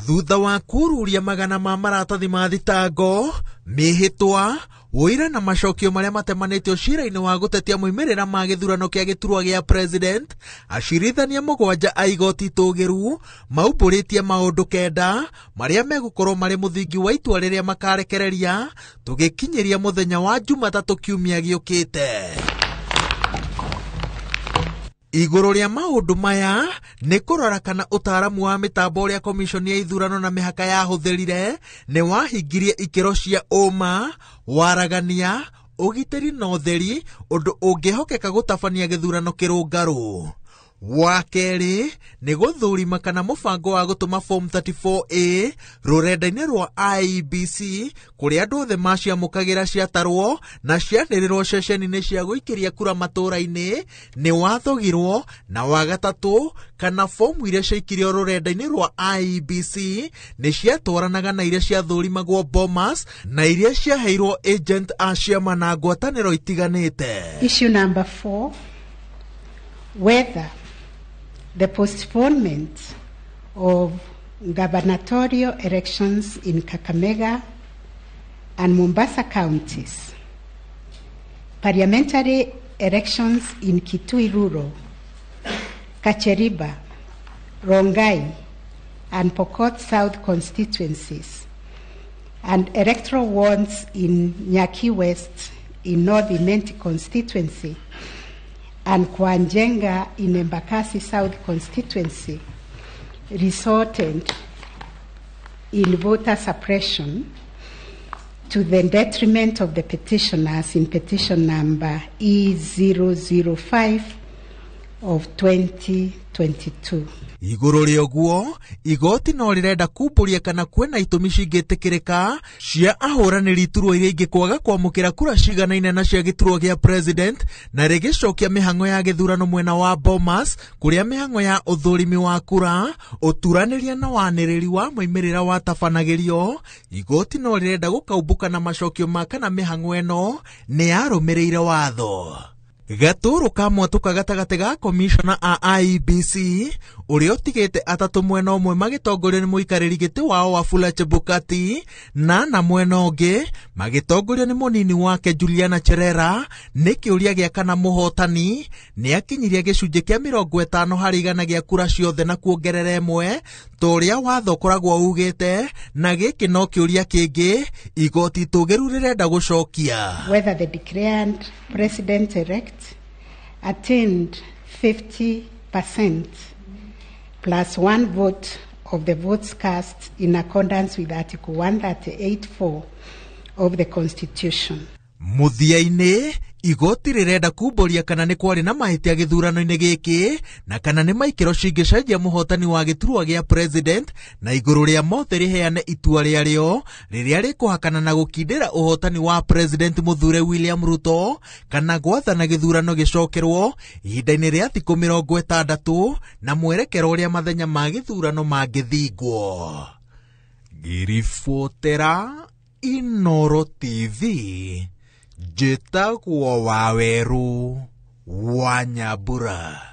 Thutha wa kururia magana ma maratathi ma thitango, mĩhĩtwa, ũira na macokio marĩa matemanĩtio cira-inĩ wa gũtetia moimĩrĩra ma gĩthurano kĩa gĩturwa gĩa president, acirithania 7 a igoti itũgĩru maumbũrĩtie maũndũ 9 marĩa megũkorwo marĩ mũthingi wa itua rĩrĩa makarekereria tũgĩkinyĩria mũthenya wa Jumatatũ kiumia gĩũkĩte. Igũrũ rĩa maũndũ maya nĩ kũrora kana ũtaaramu wa mĩtambo ũrĩa komishoni ya ithurano na mĩhaka yahũthĩrire nĩ wahingirie ikĩro cia ũma, waragania, ũgitĩri na ũtheri, ũndũ ũngĩhokeka gũtabania gĩthurano kĩrũngarũ. Wa kerĩ nĩ gũthũrima kana mũbango wa gũtũma form 34A rũrenda-inĩ rwa IEBC kũrĩa andũ othe maciamũkagĩra ciatarwo na cianĩrĩrwo ceceni-inĩ cia gũikĩria kura matũũra-inĩ nĩ wathogirwo, na wa gatatũ kana fomu iria ciaikirio rũrenda-inĩ rwa IEBC nĩ ciatwaranaga na iria ciathũrimagwo Bomas na iria ciaheirwo agent a ciama na ngwatanĩro itiganĩte. Issue number 4, whether the postponement of gubernatorial elections in Kakamega and Mombasa counties, parliamentary elections in Kitui Rural, Kacheriba, Rongai, and Pokot South constituencies, and electoral wards in Nyaki West in North Imenti constituency and Kwanjenga in Embakasi South constituency resulted in voter suppression to the detriment of the petitioners in petition number E005 of 2022. Igũrũ rĩa ũguo, igoti no rĩrenda kumbũria kana kwĩna itũmi cingĩtĩkĩrĩka cia ahũranĩri iturwa iria ingĩ kwaga kwamũkĩra kura ciganaine na cia gĩturwa gĩa president, na rĩgĩcokia mĩhang'o ya gĩthurano mwena wa Bomas kũrĩa mĩhang'o ya ũthũrimi wa kura, ũturanĩria na wanĩrĩri wa moimĩrĩra watabanagĩrio. Igoti no rĩrenda gũkaumbũka na macokio ma kana mĩhang'o ĩno nĩ yarũmĩrĩire watho. Gatũrũ ka mwatũka gatagatĩ ga komishona a IEBC ũrĩa ũtigĩte atatũ mwena ũmwe magĩtongorio nĩ mũikarĩri gĩtĩ wao Wafula Chebukati na mwena ũngĩ magĩtongorio nĩ mũnini wake Juliana Cherera nĩ kĩũria gĩa kana mũhotani nĩ akinyirie gĩcunjĩ kĩa 50 harĩ igana gĩa kura ciothe na kuongerera ĩmwe ta ũrĩa watho ũkoragwo ugĩte, na gĩkĩ no kĩũria kĩngĩ igoti itũgĩru rĩrenda gũcokia. Whether the declared president-elect attained 50% plus one vote of the votes cast in accordance with Article 138.4 of the Constitution. Mũthia-inĩ, igoti rĩrenda kumbũria kana nĩ kwarĩ na mahĩtia gĩthurano-inĩ gĩkĩ na kana nĩ maikĩro cingĩcenjia mũhotani wa gĩturwa gĩa president, na igũrũ rĩa mothe rĩheane itua rĩarĩo rĩrĩa rĩkũhakana na gũkindĩra ũhotani wa president mũthure William Ruto kana gwathana gĩthurano gĩcokerwo ihinda-inĩ rĩa thikũ 60 na mwerekero ũrĩa mathenya ma gĩthurano mangĩthingwo. Ngĩribotera Inooro TV, njĩtagwo Wawerũ wa Nyambura.